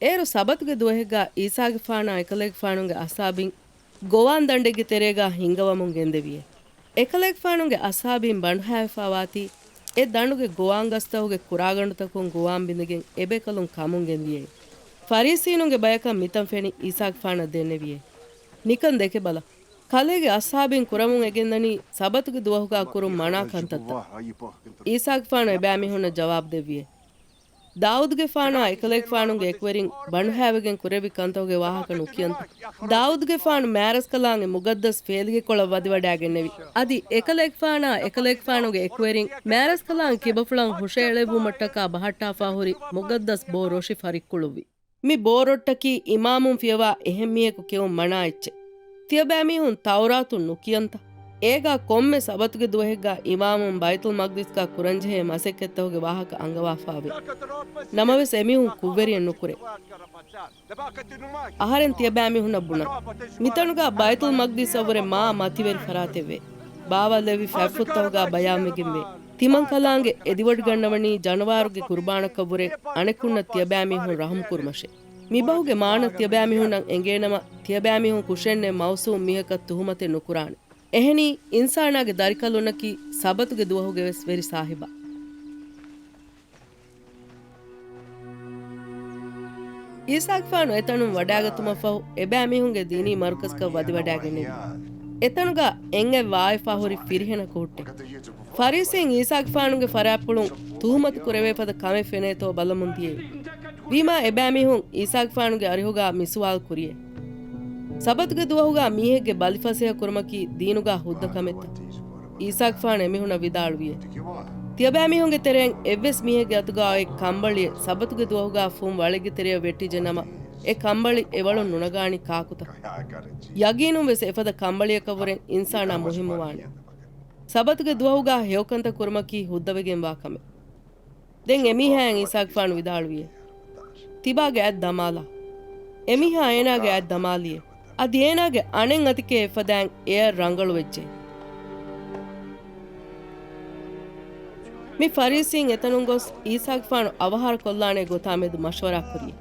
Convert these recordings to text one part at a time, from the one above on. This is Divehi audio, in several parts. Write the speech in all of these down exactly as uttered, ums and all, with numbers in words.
އޭރު ސަބަތުގެ ދުވަހެއްގަ އީސާގެފާނާ އެކަލޭގެފާނުގެ އަޞްޙާބީން ގޮވާން ދަނޑެއްގެ ތެރޭގަ ހިންގަވަމުން ގެންދެވިއޭ. އެކަލޭގެފާނުގެ އަޞްޙާބީން ބަނޑުހައިވެފާވާތީ އެ ދަނޑުގެ ގޮވާން ގަސްތަކުގެ ކުރާގަނޑުތަކުން ގޮވާން ބިނދެގެން އެބޭކަލުން ކަމުން ގެންދިޔައޭ. ފަރީސީނުންގެ ބަޔަކަށް މިތަން ފެނި އީސާގެފާނަށް ދެންނެވިއޭ. ނިކަން ދެކެބަލަ. ކަލޭގެ އަޞްޙާބީން ކުރަމުން އެގެންދަނީ ސަބަތުގެ ދުވަހުގަ ކުރުން މަނާ ކަންތައްތައް. އީސާގެފާނު އެބައިމީހުންނަށް ޖަވާބު ދެއްވިއޭ. ދާއޫދުގެފާނާ އެކަލޭގެފާނުގެ އެކުވެރިން ބަނޑުހައިވެގެން ކުރެއްވި ކަންތަކުގެ ވާހަކަ ނުކިޔަންތަ؟ ދާއޫދުގެފާނު މާރަސްކަލާނގެ މުގައްދަސް ފޭލިގެކޮޅަށް ވަދެވަޑައިގެންނެވި. އަދި އެކަލޭގެފާނާ އެކަލޭގެފާނުގެ އެކުވެރިން މާރަސްކަލާނގެ ކިބަފުޅަށް ހުށައެޅެއްވުމަށްޓަކާ ބަހައްޓާފާ ހުރި މުގައްދަސް ބޯ ރޮށި ފަރިއްކުޅުއްވި. މި ބޯ ރޮށްޓަކީ އިމާމުން ފިޔަވާ އެހެން މީހަކު ކެއުން މަނާ އެއްޗެއް. ތިޔަބައިމީހުން ތައުރާތުން ނުކިޔަންތަ؟ އޭގާ ކޮންމެ ސަބަތުގެ ދުވަހެއްގާ އިމާމުން ބައިތުލް މަގްދިސްގާ ކުރަންޖެހޭ މަސައްކަތްތަކުގެ ވާހަކަ އަންގަވާފާވޭ. ނަމަވެސް އެމީހުން ކުށްވެރިއެއް ނުކުރޭ. އަހަރެން ތިޔަބައިމީހުންނަށް ބުނަން. މިތަނުގާ ބައިތުލް މަގްދިސްއަށްވުރެ މާ މަތިވެރި ފަރާތެއްވޭ. ބާވަތްލެއްވި ފަތްފުށްތަކުގާ ބަޔާންވެގެންވޭ. ތިމަންކަލާނގެ އެދިވޮޑިގަންނަވަނީ ޖަނަވާރުގެ ޤުރުބާނަކަށްވުރެ އަނެކުންނަށް ތިޔަބައިމީހުން ރަޙުމް ކުރުމަށޭ. މިބަހުގެ މާނަ ތިޔަބައިމީހުންނަށް އެނގޭނަމަ، ތިޔަބައިމީހުން ކުށެއްނެތް މައުޞޫމް މީހަކަށް ތުހުމަތެއް ނުކުރާނެ. އެހެނީ، އިންސާނާގެ ދަރިކަލުންނަކީ ސަބަތުގެ ދުވަހުގެ ވެސް ވެރި ސާހިބާ. އީސާގެފާނު އެތަނުން ވަޑައިގަތުމަށްފަހު، އެބައިމީހުންގެ ދީނީ މަރުކަޒަކަށް ވަދެވަޑައިގެންނެވި. އެތަނުގަ އެނގައި ވާވެފާ ހުރި ފިރިހެނަކު ހުއްޓެ. ފަރީސީން އީސާގެފާނުގެ ފަރާތްޕުޅުން ތުހުމަތު ކުރެވޭފަދަ ކަމެއް ފެނޭތޯ ބަލަމުން ދިޔައީ. ވީމާ އެބައިމީހުން އީސާގެފާނުގެ އަރިހުގާ މި ސުވާލު ކުރިޔޭ. ސަބަތުގެ ދުވަހުގާ މީހެއްގެ ބަލި ފަސޭހަ ކުރުމަކީ ދީނުގާ ހުއްދަ ކަމެއްތަ؟ އީސާގެފާނު އެމީހުންނަށް ވިދާޅުވިޔޭ. ތިޔަބައިމީހުންގެ ތެރެއިން އެއްވެސް މީހެއްގެ އަތުގާ އޮތް ކަނބަޅިއެއް ސަބަތުގެ ދުވަހުގާ ފުން ވަޅެއްގެ ތެރެއަށް ވެއްޓިއްޖެ ނަމަ، އެ ކަނބަޅި އެ ވަޅުން ނުނަގާނީ ކާކުތަ؟ ޔަގީނުން ވެސް އެފަދަ ކަނބަޅިއަކަށްވުރެ އިންސާނާ މުހިއްމުވާނެ. ސަބަތުގެ ދުވަހުގާ ހެޔޮކަންތައް ކުރުމަކީ ހުއްދަވެގެންވާ ކަމެއް. ދެން އެމީހާއަށް އީސާގެފާނު ވިދާޅުވިޔޭ. ތިބާގެ އަތް ދަމާލާ. އެމީހާ އޭނާގެ އަތް ދަމާލިޔޭ. އަދި އޭނާގެ އަނެއް އަތިކޭ އެފަދައިން އެއަށް ރަނގަޅުވެއްޖެ. މި ފަރީސީން އެތަނުން ގޮސް އީސާގެފާނު އަވަހާރަ ކޮށްލާނޭ ގޮތާ މެދު މަޝްވަރާ ކުރި.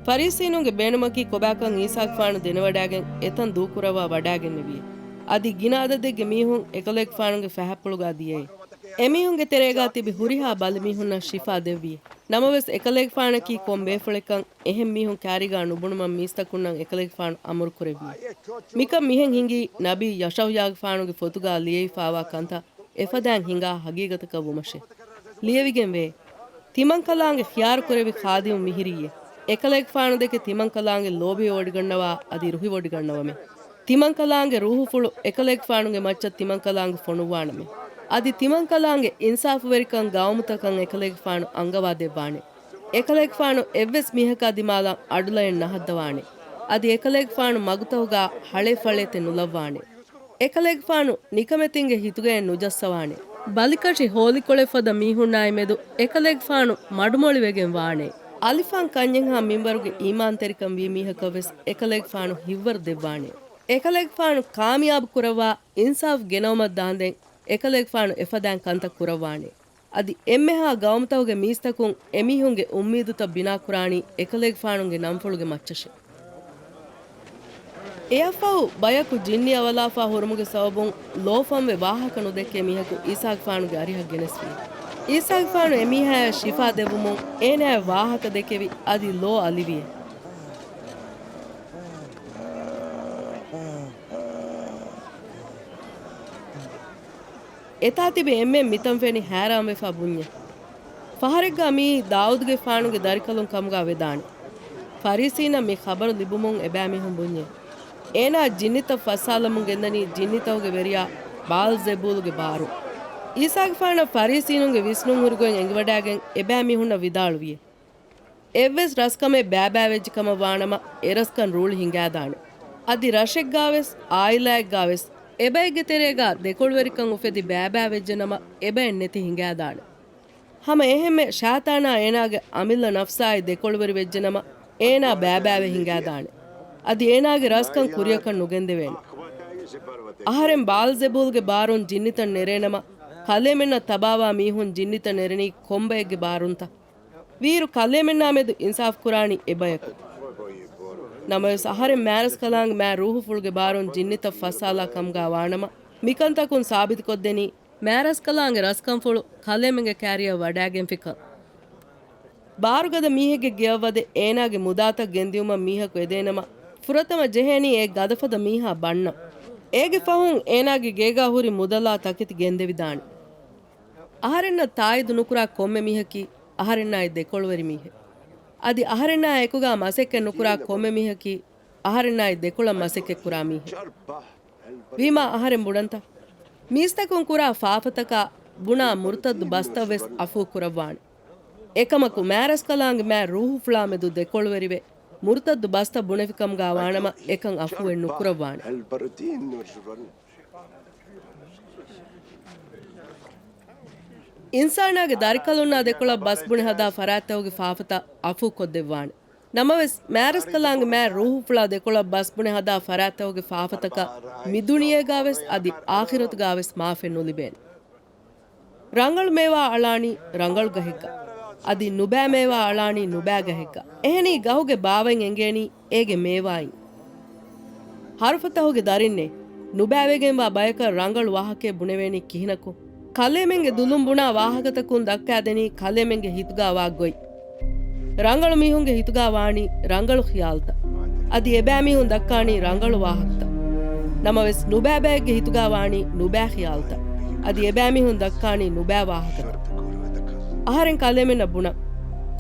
ފަރީސީނުންގެ ބޭނުމަކީ ކޮބާކަން އީސާގެފާނު ދެނެވަޑައިގެން އެތަން ދޫކުރައްވާ ވަޑައިގެންނެވިއޭ. އަދި ގިނަ އަދަދެއްގެ މީހުން އެކަލޭގެފާނުގެ ފަހަތްޕުޅުގާ ދިޔައޭ. އެމީހުންގެ ތެރޭގާ ތިބި ހުރިހާ ބަލިމީހުންނަށް ޝިފާ ދެއްވިޔޭ. ނަމަވެސް އެކަލޭގެފާނަކީ ކޮން ބޭފުޅެއްކަން އެހެން މީހުން ކާރީގާ ނުބުނުމަށް މީސްތަކުންނަށް އެކަލޭގެފާނު އަމުރު ކުރެއްވި. މިކަން މިހެން ހިނގީ ނަބީ ޔަޝައުޔާގެފާނުގެ ފޮތުގާ ލިޔެވިފާވާ ކަންތައް އެފަދައިން ހިނގާ ހަގީގަތަކަށް ވުމަށޭ. ލިޔެވިގެންވޭ. ތިމަންކަލާނގެ ޚިޔާރުކުރެއްވި ޚާދިމު މިހިރީއޭ. އެކަލޭގެފާނު ދެކެ ތިމަންކަލާނގެ ލޯބިވެވޮޑިގަންނަވާ އަދި ރުހިވޮޑިގަންނަވަމޭ. ތިމަންކަލާނގެ ރޫހުފުޅު އެކަލޭގެފާނުގެ މައްޗަށް ތިމަންކަލާނގެ ފޮނުއްވާނަމޭ. އަދި ތިމަންކަލާނގެ އިންސާފުވެރިކަން ގައުމުތަކަށް އެކަލޭގެފާނު އަންގަވާ ދެއްވާނެ. އެކަލޭގެފާނު އެއްވެސް މީހަކާ ދިމާލަށް އަޑުލައެއް ނަހައްދަވާނެ. އަދި އެކަލޭގެފާނު މަގުތަކުގާ ހަޅޭފަޅޭތެއް ނުލައްވާނެ. އެކަލޭގެފާނު ނިކަމެތިންގެ ހިތުގައެއް ނުޖައްސަވާނެ. ބަލިކަށި ހޯލިކޮޅެއް ފަދަ މީހުންނާއި މެދު އެކަލޭގެފާނު މަޑުމޮޅިވެގެން ވާނެ. އަލިފާން ކަންޏެއްހާ މިންވަރުގެ އީމާންތެރިކަން ވީ މީހަކަށް ވެސް އެކަލޭގެފާނު ހިތްވަރު ދެއްވާނެ. އެކަލޭގެފާނު ކާމިޔާބު ކުރައްވާ އިންސާފް ގެނައުމަށް ދާންދެން އެކަލޭގެފާނު އެފަދައިން ކަންތައް ކުރައްވާނެ. އަދި އެންމެހާ ގައުމުތަކުގެ މީސްތަކުން އެމީހުންގެ އުއްމީދުތައް ބިނާކުރާނީ އެކަލޭގެފާނުގެ ނަންފުޅުގެ މައްޗަށޭ. އެއަށްފަހު ބަޔަކު ޖިންނި އަވަލާފާ ހުރުމުގެ ސަބަބުން ލޯފަންވެ ވާހަކަ ނުދެއްކޭ މީހަކު އީސާގެފާނުގެ އަރިހަށް ގެނެސްފި. އީސާގެފާނު އެމީހާޔަށް ޝިފާ ދެއްވުމުން އޭނާޔަށް ވާހަކަ ދެކެވި އަދި ލޯ އަލިވިއޭ. އެތާ ތިބި އެންމެން މިތަން ފެނި ހައިރާންވެފާ ބުންޏޭ. ފަހަރެއްގާ މިއީ ދާއޫދުގެފާނުގެ ދަރިކަލުން ކަމުގާ ވެދާނެ. ފަރީސީންނަށް މި ޚަބަރު ލިބުމުން އެބައިމީހުން ބުންޏޭ. އޭނާ ޖިންނިތައް ފައްސާލަމުން ގެންދަނީ ޖިންނިތަކުގެ ވެރިޔާ ބާލްޒެބޫލުގެ ބާރުން. އީސާގެފާނަށް ފަރީސީނުންގެ ވިސްނުން ހުރިގޮތް އެނގިވަޑައިގެން އެބައިމީހުންނަށް ވިދާޅުވިޔޭ. އެއްވެސް ރަސްކަމެއް ބައިބައިވެއްޖެ ކަމަށް ވާނަމަ، އެ ރަސްކަން ރޫޅި ހިނގާދާނެ. އަދި ރަށެއްގާވެސް، އާއިލާއެއްގާވެސް، އެބައެއްގެ ތެރޭގާ ދެކޮޅުވެރިކަން އުފެދި ބައިބައިވެއްޖެ ނަމަ، އެބައެއް ނެތި ހިނގާދާނެ. ހަމަ އެހެންމެ ޝައިޠާނާ އޭނާގެ އަމިއްލަ ނަފްސާއި ދެކޮޅުވެރިވެއްޖެ ނަމަ، އޭނާ ބައިބައިވެ ހިނގާދާނެ. އަދި އޭނާގެ ރަސްކަން ކުރިއަކަށް ނުގެންދެވޭނެ. އަހަރެން ބާލްޒެބޫލްގެ ބާރުން ޖިންނިތައް ނެރޭނަމަ، ކަލޭމެންނަށް ތަބާވާ މީހުން ޖިންނިތައް ނެރެނީ ކޮންބައެއްގެ ބާރުންތަ؟ ވީއިރު ކަލޭމެންނާ މެދު އިންސާފު ކުރާނީ އެބަޔަކު. ނަމަވެސް، އަހަރެން މާރަސްކަލާނގެ މާތް ރޫހުފުޅުގެ ބާރުން ޖިންނިތައް ފައްސާލާ ކަމުގާ ވާނަމަ، މިކަންތަކުން ސާބިތުކޮށްދެނީ، މާރަސްކަލާނގެ ރަސްކަންފުޅު ކަލޭމެންގެ ކާރިއަށް ވަޑާގެންފިކަން. ބާރުގަދަ މީހެއްގެ ގެޔަށްވަދެ އޭނާގެ މުދާތައް ގެންދިއުމަށް މީހަކު އެދޭނަމަ، ފުރަތަމަ ޖެހޭނީ އެ ގަދަފަދަ މީހާ ބަންނަން. އޭގެ ފަހުން އޭނާގެ ގޭގާ ހުރި މުދަލާ ތަކެތި ގެންދެވިދާނެ. އަހަރެންނަށް ތާއީދު ނުކުރާ ކޮންމެ މީހަކީ އަހަރެންނާއި ދެކޮޅުވެރި މީހެއް. އަދި އަހަރެންނާ އެކުގާ މަސައްކަތް ނުކުރާ ކޮންމެ މީހަކީ އަހަރެންނާއި ދެކޮޅަށް މަސައްކަތް ކުރާ މީހެއް. ވީމާ އަހަރެން ބުނަންތަ؟ މީސްތަކުން ކުރާ ފާފަތަކާ ބުނާ މުރުތައްދު ބަސްތައް ވެސް އަފޫ ކުރައްވާނެ. އެކަމަކު، މާރަސްކަލާނގެ މާތް ރޫހުފުޅާ މެދު ދެކޮޅުވެރިވެ، މުރުތައްދު ބަސްތައް ބުނެފިކަމުގާ ވާނަމަ، އެކަން އަފޫވެ ނުކުރައްވާނެ. އިންސާނާގެ ދަރިކަލުންނާ ދެކޮޅަށް ބަސް ބުނެ ހަދާ ފަރާތްތަކުގެ ފާފަތައް އަފޫ ކޮށްދެއްވާނެ. ނަމަވެސް، މާރަސްކަލާނގެ މާތް ރޫހުފުޅާ ދެކޮޅަށް ބަސް ބުނެ ހަދާ ފަރާތްތަކުގެ ފާފަތަކަށް މި ދުނިޔޭގާވެސް އަދި އާޚިރަތުގާވެސް މާފެއް ނުލިބޭނެ. ރަނގަޅު މޭވާ އަޅާނީ ރަނގަޅު ގަހެއްގަ. އަދި ނުބައި މޭވާ އަޅާނީ ނުބައި ގަހެއްގަ. އެހެނީ ގަހުގެ ބާވަތް އެނގޭނީ އޭގެ މޭވާއިން. ހަރުފަތަހުގެ ދަރިންނޭ، ނުބައިވެގެންވާ ބަޔަކަށް ރަނގަޅު ވާހަކައެއް ބުނެވޭނީ ކިހިނަކު؟ ކަލޭމެންގެ ދުލުން ބުނާ ވާހަކަތަކުން ދައްކާދެނީ ކަލޭމެންގެ ހިތުގާ ވާ ގޮތް. ރަނގަޅު މީހުންގެ ހިތުގާ ވާނީ ރަނގަޅު ޚިޔާލުތައް. އަދި އެބައިމީހުން ދައްކާނީ ރަނގަޅު ވާހަކަތައް. ނަމަވެސް، ނުބައިބައެއްގެ ހިތުގާ ވާނީ ނުބައި ޚިޔާލުތައް. އަދި އެބައިމީހުން ދައްކާނީ ނުބައި ވާހަކަތައް. އަހަރެން ކަލޭމެންނަށް ބުނަން.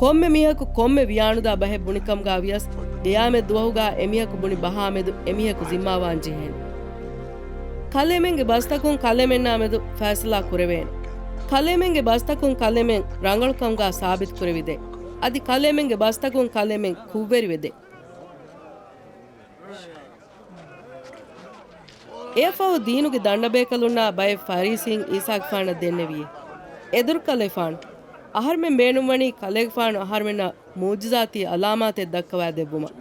ކޮންމެ މީހަކު ކޮންމެ ވިޔާނުދާ ބަހެއް ބުނިކަމުގާ ވިޔަސް، ޤިޔާމަތް ދުވަހުގާ އެމީހަކު ބުނި ބަހާ މެދު އެމީހަކު ޒިންމާވާން ޖެހޭނެ. ކަލޭމެންގެ ބަސްތަކުން ކަލޭމެންނާ މެދު ފައިސަލާ ކުރެވޭނެ. ކަލޭމެންގެ ބަސްތަކުން ކަލޭމެން ރަނގަޅުކަމުގާ ސާބިތުކުރެވިދޭ. އަދި ކަލޭމެންގެ ބަސްތަކުން ކަލޭމެން ކުށްވެރިވެދޭ. އެއަށްފަހު ދީނުގެ ދަންނަބޭކަލުންނާ ބައެއް ފަރީސީން އީސާގެފާނަށް ދެންނެވިއޭ. އެދުރުކަލޭފާނު، އަހަރުމެން ބޭނުންވަނީ ކަލޭގެފާނު އަހަރުމެންނަށް މުޢުޖިޒާތީ ޢަލާމާތެއް ދައްކަވާ ދެއްވުމަށް.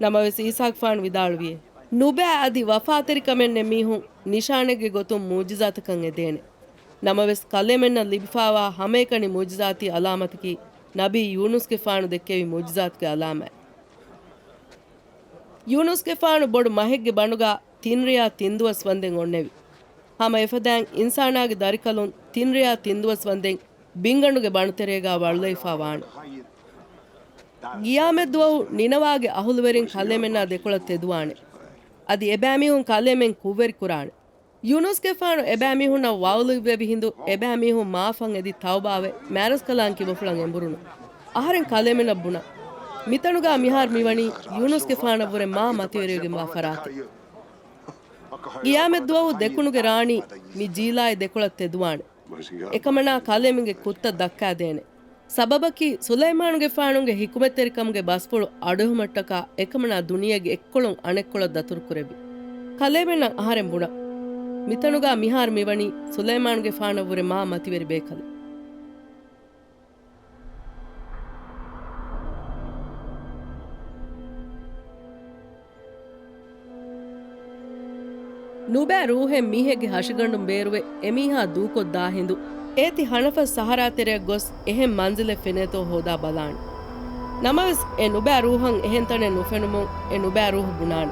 ނަމަވެސް، އީސާގެފާނު ވިދާޅުވިއޭ، ނުބައި އަދި ވަފާތެރިކަމެއް ނެތް މީހުން ނިޝާނެއްގެ ގޮތުން މުޢުޖިޒާތަކަށް އެދޭނެ. ނަމަވެސް، ކަލޭމެންނަށް ލިބިފާވާ ހަމައެކަނި މުޢުޖިޒާތީ ޢަލާމާތަކީ، ނަބީ ޔޫނުސްގެފާނު ދެއްކެވި މުޢުޖިޒާތުގެ ޢަލާމާތް. ޔޫނުސްގެފާނު ބޮޑު މަހެއްގެ ބަނޑުގާ ތިން ރެޔާ ތިން ދުވަސް ވަންދެން އޮންނެވި. ހަމަ އެފަދައިން އިންސާނާގެ ދަރިކަލުން ތިން ރެޔާ ތިން ދުވަސް ވަންދެން ބިންގަނޑުގެ ބަނޑުތެރޭގާ ވަޅުލައިފާ ވާނެ. ޤިޔާމަތްދުވަހު ނިނަވާގެ އަހުލުވެރިން ކަލޭމެންނާ ދެކޮޅަށް ތެދުވާނެ. އަދި އެބައިމީހުން ކަލޭމެން ކުށްވެރިކުރާނެ. ޔޫނުސްގެފާނު އެބައިމީހުންނަށް ވަޢުޟު އިއްވެވި ހިނދު، އެބައިމީހުން މާފަށް އެދި ތައުބާވެ، މާރަސްކަލާނގެ ކިބަފުޅަށް އެނބުރުނު. އަހަރެން ކަލޭމެންނަށް ބުނަން. މިތަނުގާ މިހާރު މިވަނީ ޔޫނުސްގެފާނަށްވުރެ މާ މަތިވެރިވެގެންވާ ފަރާތެއް. ޤިޔާމަތްދުވަހު ދެކުނުގެ ރާނީ މި ޖީލާއި ދެކޮޅަށް ތެދުވާނެ. އެކަމަނާ ކަލޭމެންގެ ކުށްތައް ދައްކާދޭނެ. ސަބަބަކީ، ސުލައިމާނުގެފާނުގެ ޙިކުމަތްތެރިކަމުގެ ބަސްފުޅު އަޑުއެހުމަށްޓަކާ އެކަމަނާ ދުނިޔޭގެ އެއްކޮޅުން އަނެއްކޮޅަށް ދަތުރުކުރެއްވި. ކަލޭމެންނަށް އަހަރެން ބުނަން. މިތަނުގާ މިހާރު މިވަނީ ސުލައިމާނުގެފާނަށްވުރެ މާ މަތިވެރި ބޭކަލެއް. ނުބައި ރޫޙެއް މީހެއްގެ ހަށިގަނޑުން ބޭރުވެ، އެމީހާ ދޫކޮށްދާ ހިނދު، އޭތި ހަނަފަސް ސަހަރާ ތެރެއަށް ގޮސް، އެހެން މަންޒިލެއް ފެނޭތޯ ހޯދާ ބަލާނެ. ނަމަވެސް، އެ ނުބައި ރޫޙަށް އެހެން ތަނެއް ނުފެނުމުން، އެ ނުބައި ރޫޙު ބުނާނެ.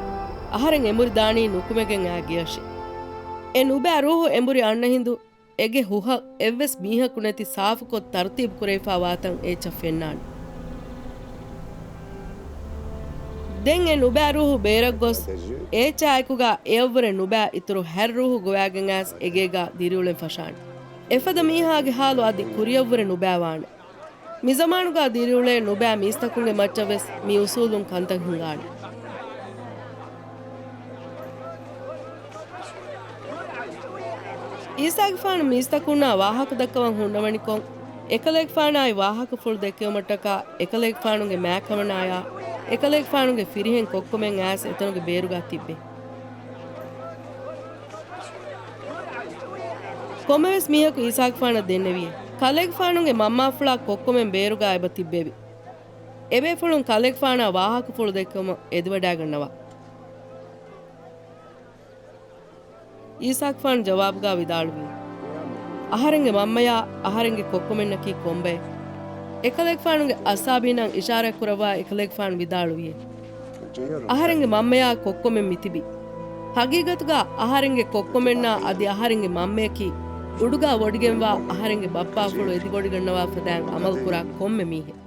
އަހަރެން އެނބުރި ދާނީ ނުކުމެގެން އާ ގެޔަށޭ. އެ ނުބައި ރޫޙު އެނބުރި އަންނަ ހިނދު، އޭގެ ހުހަށް އެއްވެސް މީހަކު ނެތި ސާފުކޮށް ތަރުތީބު ކުރެވިފާ ވާތަން އޭޗަށް ފެންނާނެ. ދެން އެ ނުބައި ރޫޙު ބޭރަށް ގޮސް، އޭޗާ އެކުގާ އެއަށްވުރެ ނުބައި އިތުރު ހަތް ރޫޙު ގޮވާގެން އައިސް އެގޭގާ ދިރިއުޅެން ފަށާނެ. އެފަދަ މީހާގެ ޙާލު އަދި ކުރިއަށްވުރެ ނުބައިވާނެ. މިޒަމާނުގާ ދިރިއުޅޭ ނުބައި މީސްތަކުންގެ މައްޗަށް ވެސް މި އުސޫލުން ކަންތައް ހިނގާނެ. އީސާގެފާނު މީސްތަކުންނާ ވާހަކަ ދައްކަވަން ހުންނަވަނިކޮށް، އެކަލޭގެފާނާއި ވާހަކަފުޅު ދެއްކެވުމަށްޓަކާ، އެކަލޭގެފާނުގެ މާތްކަމަނާޔާ، އެކަލޭގެފާނުގެ ފިރިހެން ކޮއްކޮމެން އައިސް އެތަނުގެ ބޭރުގާ ތިއްބެވި. ކޮންމެވެސް މީހަކު އީސާގެފާނަށް ދެންނެވިއޭ. ކަލޭގެފާނުގެ މަންމާފުޅާ ކޮއްކޮމެން ބޭރުގާ އެބަ ތިއްބެވި. އެބޭފުޅުން ކަލޭގެފާނާ ވާހަކަފުޅު ދެއްކެވުމަށް އެދިވަޑާގަންނަވާ. އީސާގެފާނު ޖަވާބުގާ ވިދާޅުވި، އަހަރެންގެ މަންމަޔާ އަހަރެންގެ ކޮއްކޮމެންނަކީ ކޮންބައެއް؟ އެކަލޭގެފާނުގެ އަސްހާބީންނަށް އިޝާރާތް ކުރައްވާ އެކަލޭގެފާނު ވިދާޅުވިއޭ، އަހަރެންގެ މަންމަޔާ ކޮއްކޮމެން މިތިބީ. ހަގީގަތުގަ އަހަރެންގެ ކޮއްކޮމެންނާ އަދި އަހަރެންގެ މަންމަޔަކީ އުޑުގަ ވޮޑިގެންވާ އަހަރެންގެ ބައްޕާފުޅު އެދިވޮޑިގަންނަވާ ފަދައިން އަމަލުކުރާ ކޮންމެ މީހެއް.